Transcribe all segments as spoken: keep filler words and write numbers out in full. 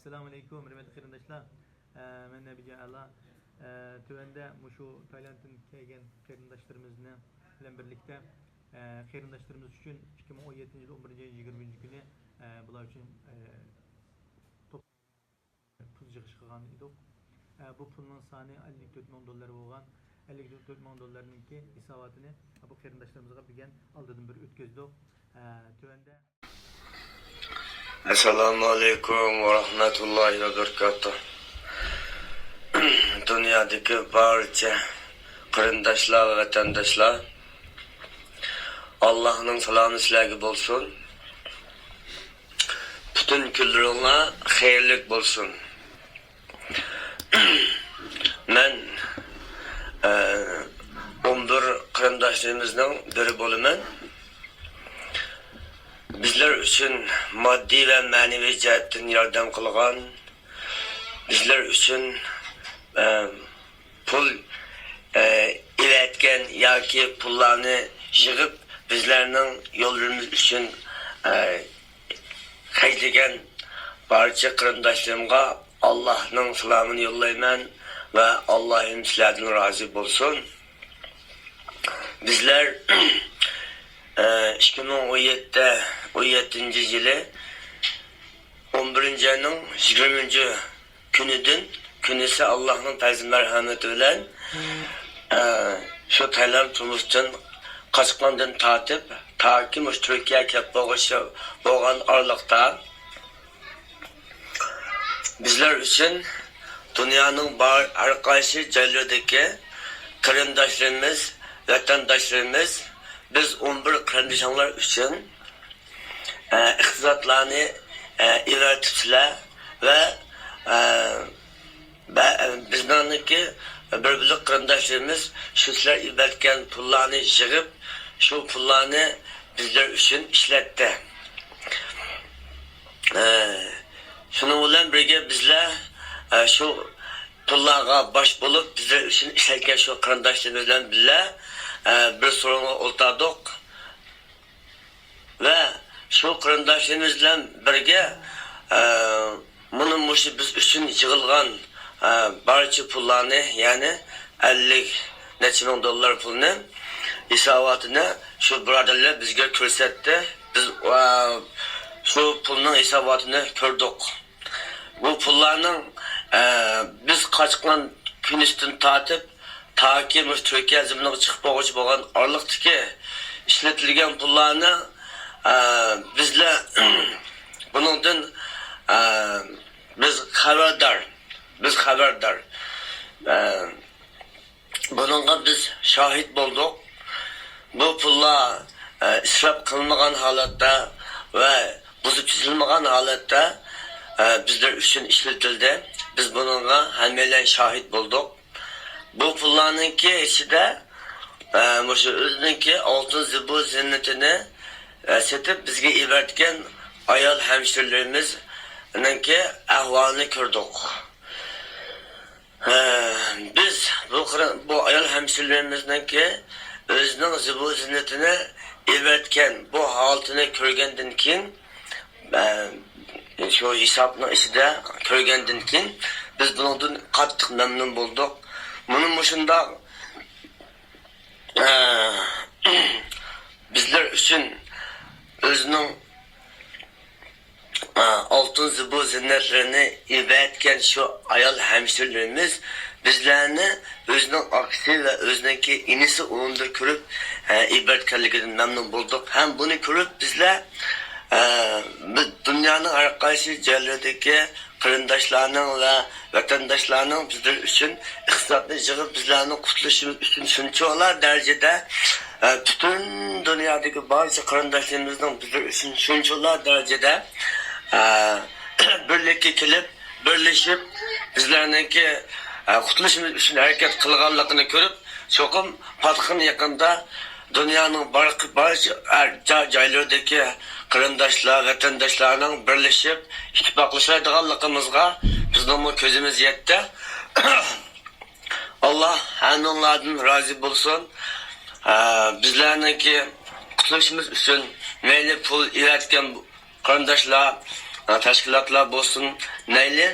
ئەسسالامۇ ئەلەيكۇم، ھۆرمەتلىك قېرىنداشلار. ئە، مەن نەبىجان ئەلا. ئە، تۆۋەندە مۇشۇ تايلاندتىن كەلگەن قېرىنداشلىرىمىزنى بىلەن بىرلىكتە، ئە، قېرىنداشلىرىمىز ئۈچۈن ئىككى مىڭ ئون يەتتىنچى يىل ئون بىرىنچى ئاينىڭ يىگىرمىنچى كۈنى، ئە، بۇلار ئۈچۈن، ئە، توپ-، پۇل يىغىش قىلغان ئىدۇق. ئە، بۇ پۇلنىڭ سانى ئەللىك تۆت مىڭ دوللار بولغان. ئەللىك تۆت مىڭ دوللارنىڭكى ھېساباتىنى بۇ قېرىنداشلىرىمىزغا بۈگۈن ئالدىدىن بىر ئۆتكۈزدۇق. ئە، تۆۋەندە. ئەسسالامۇ ئەلەيكۇم ۋە رەھمەتۇللاھى ۋە بەرىكاتۇھ. دۇنيادىكى بارچە قېرىنداشلار ۋە ۋەتەنداشلار، ئاللاھنىڭ سالامى سىلەرگە بولسۇن. پۈتۈن كۈنلىرىڭلار خەيرلىك بولسۇن. مەن، ئە، ئون بىر قېرىنداشلىرىمىزنىڭ بىرى بولىمەن. بىزلەر ئۈچۈن ماددىي ۋە مەنىۋى جەھەتتىن ياردەم قىلغان، بىزلەر ئۈچۈن، ئە، پۇل، ئە، ئېۋەتكەن ياكى پۇللارنى يىغىپ، بىزلەرنىڭ يوللىرىمىز ئۈچۈن، ئە، خەجلىگەن بارچە قېرىنداشلىرىمغا ئاللاھنىڭ سالامىنى يوللايمەن ۋە ئاللاھىم سىلەردىن رازى بولسۇن. بىزلەر، ئىككى مىڭ ئون يەتتە، ئون يەتتىنچى يىلى ئون بىرىنچى ئاينىڭ يىگىرمىنچى كۈنىدىن، كۈنىسى ئاللاھنىڭ پەزلى مەرھەمىتى بىلەن، ئە، شۇ تايلاند تۇرمۇشتىن قاچقاندىن تارتىپ، تاكى مۇشۇ تۈركىيەگە كەپ بولغۇچە بولغان ئارىلىقتا، بىزلەر ئۈچۈن دۇنيانىڭ بار ھەر قايسى جايلىرىدىكى قېرىنداشلىرىمىز، ۋەتەنداشلىرىمىز، بىز ئون بىر قېرىندىشىڭلار ئۈچۈن ئە، ئىقتىسادلارنى، ئە، ئېۋەتىپسىلەر ۋە، ئە، بە-، بىزنىڭكى بىر بۆلەك قېرىنداشلىرىمىز شۇ سىلەر ئېۋەتكەن پۇللارنى يىغىپ، شۇ پۇللارنى بىزلەر ئۈچۈن ئىشلەتتى. ئە، شۇنىڭ بىلەن بىرگە بىزلەر، ئە، شۇ پۇللارغا باش بولۇپ، بىزلەر ئۈچۈن ئىشلەتكەن شۇ قېرىنداشلىرىمىز بىلەن بىللە، ئە، بىر سورۇنغا ئولتۇردۇق. ۋە شۇ قېرىنداشلىرىمىز بىلەن بىرگە، ئە، مۇنۇ مۇشۇ بىز ئۈچۈن يىغىلغان، ئە، بارچە پۇللارنى، يەنى ئەللىك نەچچە مىڭ دوللار پۇلنى ھېساباتىنى شۇ بۇرادەرلەر بىزگە كۆرسەتتى. بىز، ئە، شۇ پۇلنىڭ ھېساباتىنى كۆردۇق. بۇ پۇللارنىڭ، ئە، بىز قاچقان كۈنىسىدىن تارتىپ، تاكى مۇشۇ تۈركىيە زېمىنىغا چىقىپ بولغۇچە بولغان ئارىلىقتىكى ئىشلىتىلگەن پۇللارنى، ئە، بىزلەر بۇنىڭدىن، ئە، بىز خەۋەردار. بىز خەۋەردار. ئە، بۇنىڭغا بىز شاھىت بولدۇق. بۇ پۇللار، ئە، ئىسراپ قىلىنمىغان ھالەتتە ۋە بۇزۇپ چېچىلمىغان ھالەتتە، ئە، بىزلەر ئۈچۈن ئىشلىتىلدى. بىز بۇنىڭغا ھەممەيلەن شاھىت بولدۇق. بۇ پۇللارنىڭكى ئىچىدە، ئە، مۇشۇ ئۆزىنىڭكى ئالتۇن زىبۇ زىننىتىنى، ئە، سېتىپ بىزگە ئېۋەتكەن ئايال ھەمشىرىلىرىمىزنىڭكى ئەھۋالىنى كۆردۇق. ھە، بىز بۇ قىر-، بۇ ئايال ھەمشىرىلىرىمىزنىڭكى ئۆزىنىڭ زىبۇ زىننىتىنى ئېۋەتكەن بۇ ھالىتىنى كۆرگەندىن كېيىن، ئە، شۇ ھېسابنىڭ ئىچىدە كۆرگەندىن كېيىن، بىز بۇنىڭدىن قاتتىق مەمنۇن بولدۇق. مۇنۇ مۇشۇنداق، ئە، بىزلەر ئۈچۈن ئۆزىنىڭ ئالتۇن زىبۇ زىننەتلىرىنى ئېۋەتكەن شۇ ئايال ھەمشىرىلىرىمىز بىزلەرنى ئۆزىنىڭ ئاكىسى ۋە ئۆزىنىڭكى ئىنىسى ئورنىدا كۆرۈپ، ئېۋەتكەنلىكىدىن مەمنۇن بولدۇق. ھەم بۇنى كۆرۈپ بىزلەر، بىز دۇنيانىڭ ھەر قايسى جايلىرىدىكى قېرىنداشلارنىڭ ۋە ۋەتەنداشلارنىڭ بىزلەر ئۈچۈن ئىقتىسادنى يىغىپ بىزلەرنى قۇتلىشىمىز ئۈچۈن شۇنچىۋالا دەرىجىدە، ئە، پۈتۈن دۇنيادىكى بارچە قېرىنداشلىرىمىزنىڭ بىزلەر ئۈچۈن شۇنچىۋالا دەرىجىدە، ئە، بىرلىككە كېلىپ، بىرلىشىپ، بىزلەرنىڭكى، ئە، قۇتۇلۇشىمىز ئۈچۈن ھەرىكەت قىلغانلىقىنى كۆرۈپ، چوقۇم پاتقان يېقىندا دۇنيانىڭ بار-، بارچە ھەر جا-، جايلىرىدىكى قېرىنداشلار، ۋەتەنداشلارنىڭ بىرلىشىپ، ئىتتىپاقلىشالايدىغانلىقىمىزغا بىزنىڭمۇ كۆزىمىز يەتتى. ئاللا ھەممىڭلاردىن رازى بولسۇن. ئە، بىزلەرنىڭكى قۇتۇلۇشىمىز ئۈچۈن مەيلى پۇل ئېۋەتكەن قېرىنداشلار، تەشكىلاتلار بولسۇن، مەيلى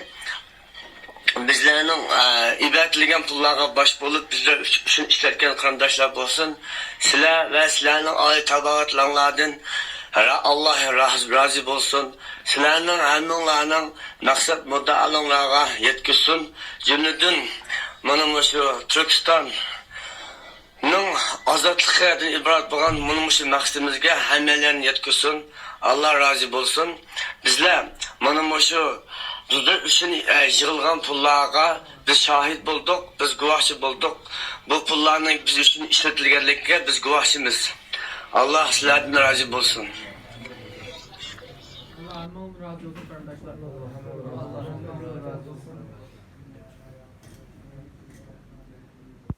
بىزلەرنىڭ، ئە، ئىبادەتلىگەن پۇللارغا باش بولۇپ، بىزلەر ئۈچ-، ئۈچۈن ئىشلەتكەن قېرىنداشلار بولسۇن، سىلەر ۋە سىلەرنىڭ ئائىلە تاباغاتلىرىڭلاردىن را-، ئاللا راز-، رازى بولسۇن. سىلەرنىڭ ھەممىڭلارنىڭ مەقسەت مۇددىئالىڭلارغا يەتكۈزسۇن. جۈملىدىن مانا مۇشۇ تۈركىستان نىڭ ئازادلىقىدىن ئىبارەت بولغان مانا مۇشۇ مەقسىتىمىزگە ھەممەيلەننى يەتكۈزسۇن. ئاللا رازى بولسۇن. بىزلەر مانا مۇشۇ بىزلەر ئۈچۈن، ئە، يىغىلغان پۇللارغا بىز شاھىت بولدۇق، بىز گۇۋاھچى بولدۇق. بۇ پۇللارنىڭ بىز ئۈچۈن ئىشلىتىلگەنلىكىگە بىز گۇۋاھچىمىز. ئاللا سىلەردىن رازى بولسۇن.